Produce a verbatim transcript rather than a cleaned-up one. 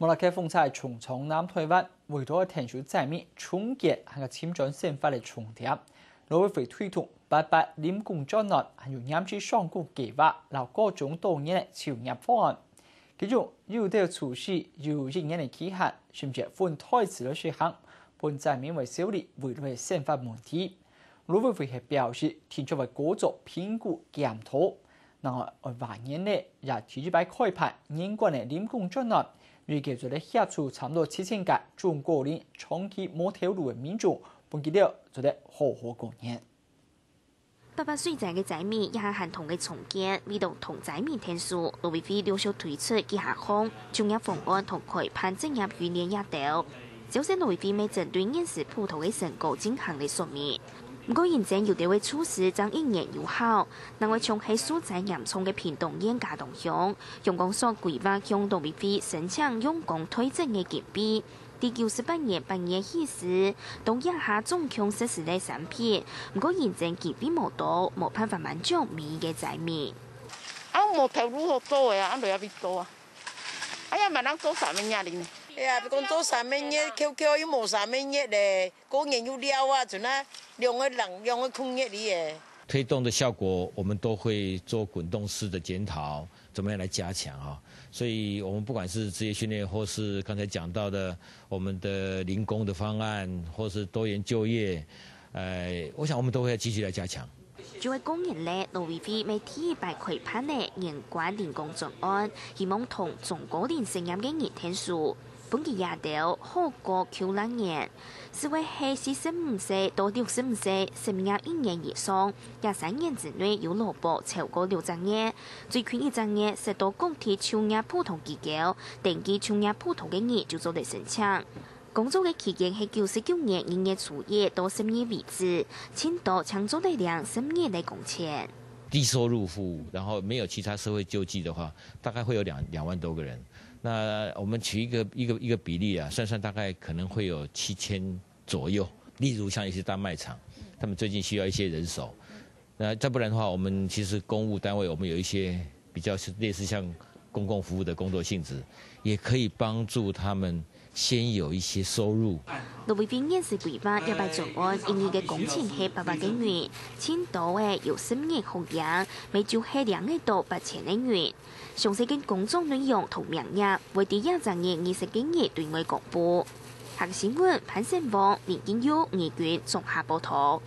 莫拉克風颱重創南臺灣，為著𢯭手災民重建還有尋轉生活个重點，農委會推動八八零工專案，還有黏時上工計畫，摎各種多元个就業方案。其中有兜措施有一年个期限，甚至分梯次來實行，分災民會少了未來个生活問題。農委會係表示，定著會過做評估檢討。另外，外年呢，也第一擺開辦人管个零工專案，預計做得協助差毋多七千個中高齡長期無頭路个民眾，分佢兜做得好好過年。八八水災个災民這下還通个重建，為著同災民𢯭手，農委會陸續推出幾下項就業方案同開辦職業訓練這兜。 消息農委會乜針對現時普通个成果進行了說明。毋過，因爭有兜个措施正一年有效，另外像係受災嚴重个屏東縣佳冬鄉，鄉公所規劃向農委會申請用工代徵个經費，在九十八年八月起始，到這下總共實施了三批，毋過因爭經費無多，無辦法滿足每一個災民。啊，無頭路好做个啊，啊，落去做啊。哎呀，嘛人做三個月哩呢。哎呀，講做三個月，翹翹又無三個月咧。 過年又了啊，就那兩個人，兩個空月哩耶。推動的效果，我們都會做滾動式的檢討，怎麼樣來加強啊？所以我們不管是職業訓練，或是剛才講到的我們的零工的方案，或是多元就業，呃，我想我們都會繼續來加強。就係過年了，農委會乜第一擺開辦个人管零工專案，希望同中高齡失業个人𢯭手，分佢兜好過舊曆年。 就係係四十五歲到六十五歲，失業一年以上，這三年之內有勞保超過六隻月，最近一隻月係到各地就業普通機構、登記就業普通个人就做得申請。工作个期間係九十九年一月初一到十月為止，盡多正做得領十日个工錢。低收入戶，然後沒有其他社會救濟的話，大概會有兩，兩萬多個人。那我們取一個，一個，一個比例啊，算算大概可能會有七千 左右。例如像一些大賣場，他們最近需要一些人手。那再不然的話，我們其實公務單位，我們有一些比較是類似像公共服務的工作性質，也可以幫助他們先有一些收入。農委會現時規劃這擺專案，因為个工錢係八百個銀，盡多个有十日好領，乜就係領得到八千個銀。 詳細个工作內容同名額，會在這隻月二十个日對外公布。客家新聞，潘勝旺、林金佑、倪君綜合報導。